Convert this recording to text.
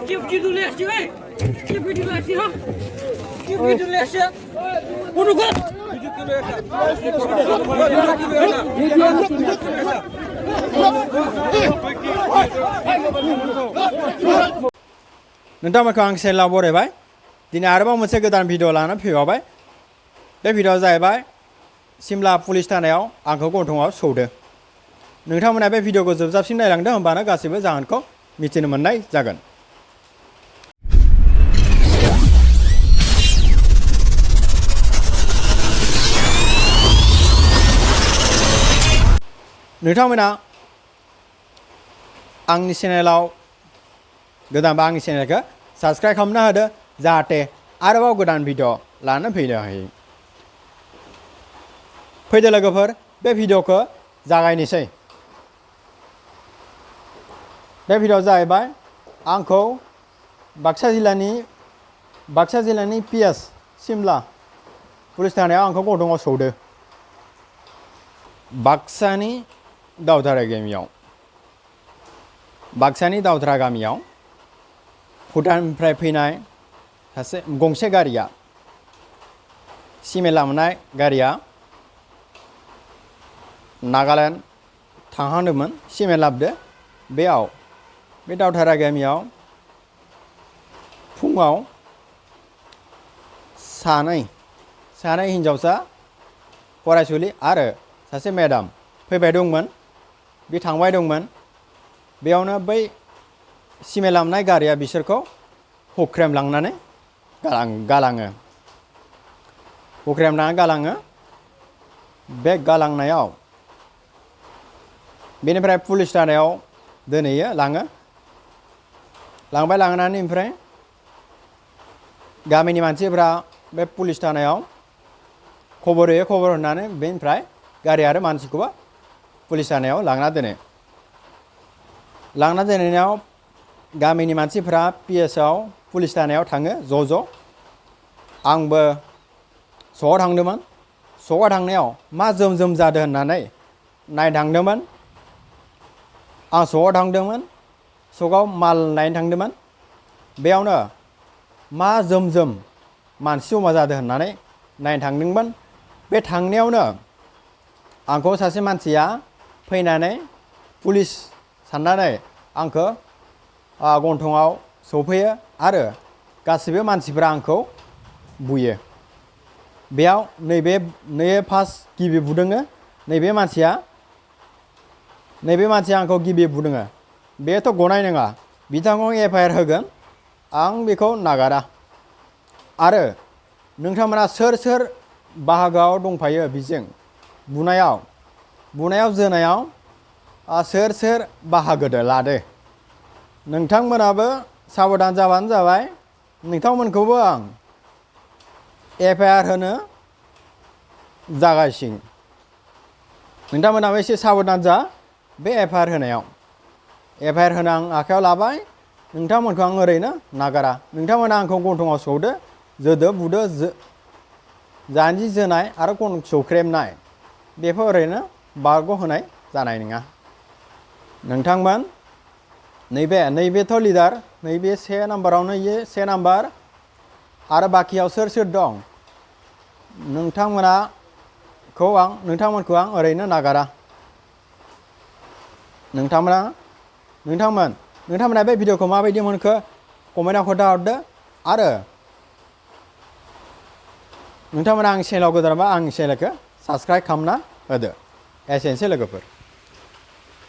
Kim dulu ya sih, Kim dulu ya sih, ha? Kim dulu ya sih. Udah kok. नोंथांमोनखौ आं चेनेलाव बरायबाय दिनै आरोबाव मोनसे गोदान भिडिअ लानानै फैबावबाय बे भिडिअआ जाहैबाय सिमला पुलिस थानायाव आंखौ गन्थंआव सौदों नोंथांमोना बे भिडिअखौ जोबजाबसिम नायलांदो होमबानो गासैबो जाहोनखौ मिथिनो मोननाय जागोन नोंथांमोना आंनि चेनेलाव गोदानबा आंनि चेनेलखौ साबस्क्राइब खालामना होदो जाहाथे आरोबाव गोदान भिडिअ लानानै फैनो हायो फैदो लोगोफोर बे भिडिअखौ जागायनोसै बे भिडिअआ जाहैबाय आंखौ बाक्सा जिल्लानि पिएस सिमला पुलिस थानायाव आंखौ गन्थंआव सौदो बाक्सानि दावधारा गामियाव भुटाननिफ्राय फैनाय गंसे गारिया सिमेन्ट लाबोनाय गारिया नागालेण्ड थांहांदोंमोन सिमेन्ट लाबोदो बेयाव बे दावधारा गामियाव फुङाव सानै हिन्जावसा फरायसुलि आरो सासे मेडाम फैबाय दंमोन बे थांबाय दंमोन बेयावनो बै सिमेन्ट लाबोनाय गारिया बिसोरखौ हुख्रेमलांनानै गालाङो बे गालांनायाव बेनिफ्राय पुलिस थानायाव दोनहैयो लांनानै ओमफ्राय गामिनि मानसिफ्रा बे पुलिस थानायाव खबर होनानै बेनिफ्राय गारि आरो मानसिखौबो पुलिस थानायाव लांना दोनहैनायाव गामिनि मानसिफ्रा पिएसआव पुलिस थानायाव थाङो ज' आंबो स'आव थांदोंमोन स'आव थांनायाव मा जोम जादों होननानै नायनो थांदोंमोन आं स'आव थांदोंमोन स'आव माल नायनो थांदोंमोन बेयावनो मा जोम मानसि जमा जादों होननानै नायनो थांदोंमोन बे थांनायावनो आंखौ सासे मानसिया फैनानै पुलिस साननानै आंखौ गन्थंआव सौफैयो आरो गासिबो मानसिफ्रा आंखौ बुयो बेयाव नैबे फार्स्ट गिबि बुदोङो नैबे मानसिया आंखौ गिबि बुदोङो बेथ' गनाय नङा बिथांखौ एफआइआर होगोन आं बेखौ नागारा आरो नोंथांमोना सोर बाहागोआव दंफायो बिजों बुनायाव जोनायाव सोर बाहागो लादो नोंथांमोनाबो साबधान जाबानो जाबाय नोंथांमोनखौबो आं एफआइआर होनो जागायसिगोन नोंथांमोनाबो एसे साबधान जा बे एफआइआर होनायाव एफआइआर होनो आं आखायाव लाबाय नोंथांमोनखौ आं ओरैनो नागारा नोंथांमोना आंखौ गन्थंआव सौदो जोदो बुदो जानजि जोनाय आरो गन्थं सौख्रेमनाय बेफोर ओरैनो बारग' होनाय जानाय नङा नोंथांमोन नैबेथ' लिडार नैबे 1 नाम्बारावनो 1 नाम्बार आरो बाखियाव सोर दं नोंथांमोनखौ आं ओरैनो नागारा नोंथांमोना बे भिडिअखौ माबायदि मोनखो कमेन्टआव खोन्थाहरदो आरो नोंथांमोना आंनि चेनेलाव गोदानबा आंनि चेनेलखौ साबस्क्राइब खालामना होदो एसेनोसै लोगोफोर